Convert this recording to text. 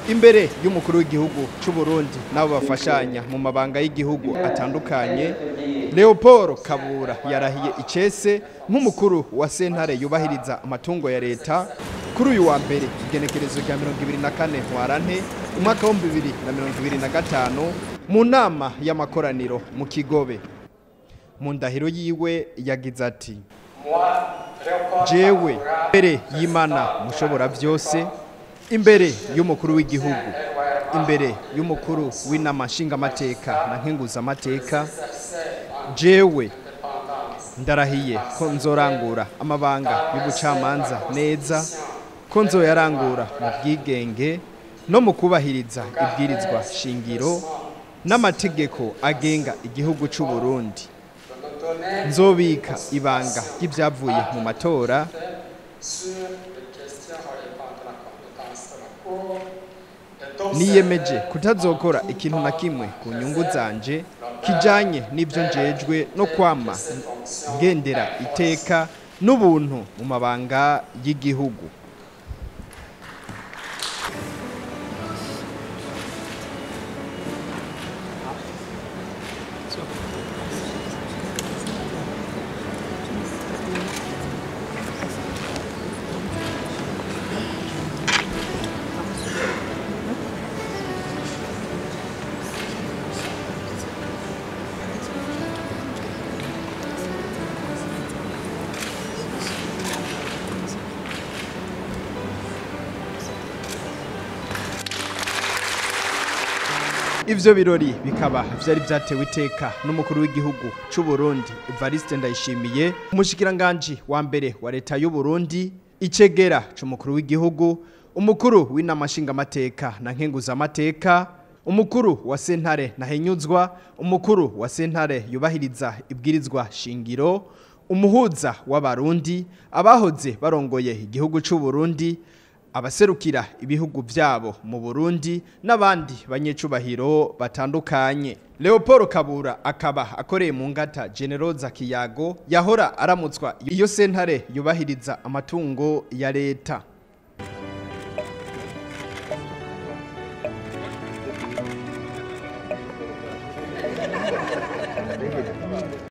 Imbere y'umukuru w'igihugu c'u Burundi nabo bafashanya mu mabanga y'igihugu atandukanye, Leopold Kabura yarahiye icese nk'umukuru wa sentare yubahiriza amatungo ya leta kuri uyu wa mbere igenekerezo rya 24 Ntwarante umwaka wa 2025 mu nama y'amakoraniro mu Kigobe. Mu ndahiro yiwe yagize ati: Jewe imbere y'Imana mushobora vyose, imbere y'umukuru w'igihugu, imbere y'umukuru w'inama nshingamateka na nkenguzamateka, jewe ndarahiye ko nzorangura amabanga y'ubucamanza neza, ko nzoyarangura mu bwigenge no mu kubahiriza ibwirizwa shingiro n'amategeko agenga igihugu c'u Burundi. Nzobika ibanga ry'ibyavuye mu matora, niyemeje kutazokora ikintu na kimwe ku nyungu zanje kijanye n'ivyo njejwe no kwama ngendera iteka n'ubuntu mu mabanga y'igihugu. Ivyo birori bikaba vyari vyatewe iteka n'umukuru w'igihugu c'u Burundi Evariste Ndayishimiye, umushikiranganji wa mbere wa leta y'u Burundi, icegera c'umukuru w'igihugu, umukuru w'inama nshingamateka na nkenguzamateka, umukuru wa sentare ntahinyuzwa, umukuru wa sentare yubahiriza ibwirizwa shingiro, umuhuza w'abarundi, abahoze barongoye igihugu c'u Burundi, abaserukira ibihugu vyabo mu Burundi n'abandi banyecubahiro batandukanye. Leopold Kabura akaba akoreye mu ngata Generoza Kiyago yahora aramutswa iyo sentare yubahiriza amatungo ya leta.